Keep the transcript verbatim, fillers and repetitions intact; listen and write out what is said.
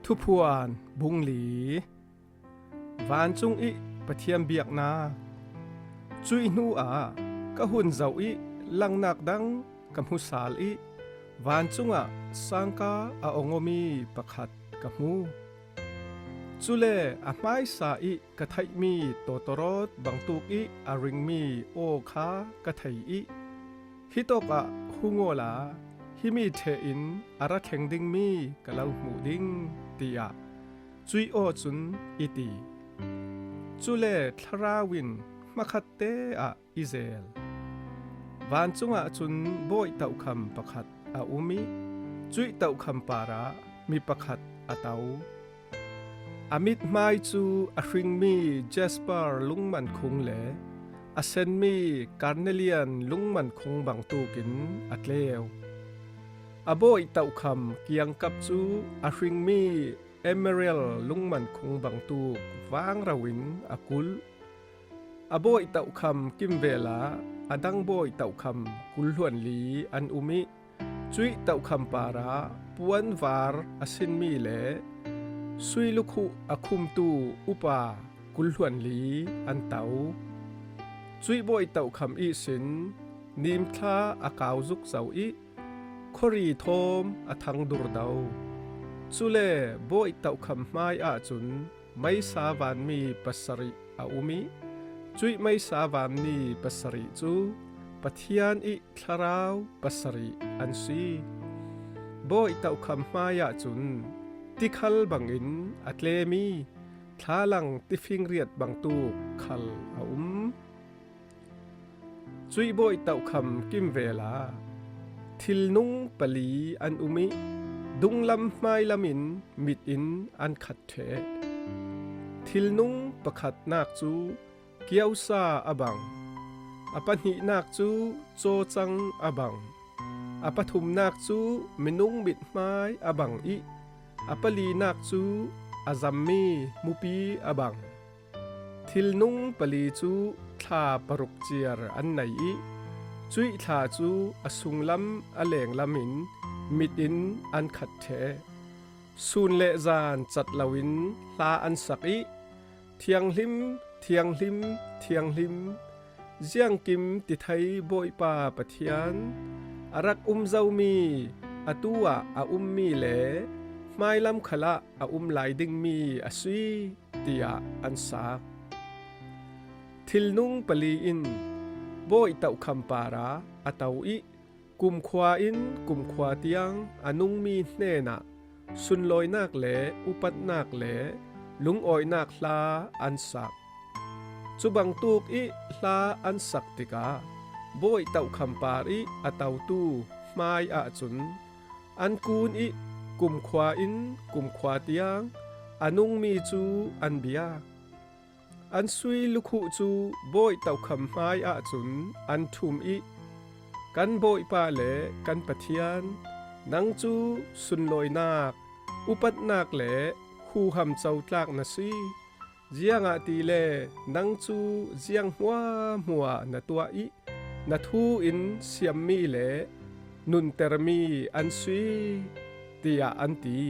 Thuphuan bung li. Vancung ih Pathian biaknak. Cuih hnuah ka hun zoh ih langnak dang ka hmu sal ih vancungah sangka a ong awmi pakhat ka hmu. Cule a hmaisa ih ka theihmi tawtawrawt bangtuk ih a ringmi aw kha ka thei ih, "Hitawkah hung awla himi ṭhehin a ra thleng dingmi ka lo hmuh ding," tiah cuih aw cun i ti. Cule thlarau in hmakhatte ah i zel. Vancungah cun bawi tokham pakhat a um ih cuih tokham parah mi pakhat a to. A mithmai cu a hringmi jasper lungmankhung le a senmi karnelian lungmankhung bangtukin a tleu. A bawi tokham kiangkap cu a hringmi emerald lungmankhung bangtuk vangro in a kulh. A bawi tokham kimvel ah a dang bawi tokham kulhluanli an um ih cuih tokham parah puanvar a sinmi le sui lukhuh a khumtu upa kulhluanli an to. Cuih bawi tokham ihsin nimthla a kau zukzo ih khuari thawm a thang durdo. Cule bawi tokham hmai ahcun meisa vanmi pasarih a um ih cuih meisa vanmi pasarih cu Pathian ih thlarau pasarih an si. Bawi tokham hmai ahcun tikhal bangin a tlemi thlalang tifingriat bangtuk khal a um. Cuih bawi tokham kimvel ah thilnung pali an um ih dunglam hmailam in mit in an khat ṭheh. Thilnung pakhatnak cu kiosa a bang, a pahnihnak cu cawcang a bang, a pathumnak cu minung mithmai a bang ih a palinak cu a zammi mupi a bang. Thilnung pali cu thla paruk ciar an nei ih cuih thla cu a sunglam a lenglam in mit in an khat ṭheh. Sun le zan cat loin hla an sak ih, "Thianghlim, thianghlim, thianghlim, ziangkim tithei Bawipa Pathian, a rak um zomi, atu ah a ummi le hmailam khalah a um lai dingmi a si," tiah an sak. Thilnung pali in bawi tokham parah a to ih kumkhua in kumkhua tiang a nungmi hnenah sunlawinak le upatnak le lungawinak hla an sak. Cubangtuk ih hla an sak tikah bawi tokham par ih a totu hmai ahcun an kun ih kumkhua in kumkhua tiang a nungmi cu an biak. An sui lukhuh cu bawi tokham hmai ahcun an ṭhum ih, "Kan Bawipa le kan Pathian, nang cu sunlawinak, upatnak le huham cotlak na si. Ziangahtile nang cu ziang hmuahhmuah na tuah ih na thu in siammi le nuntermi an si," tiah an ti.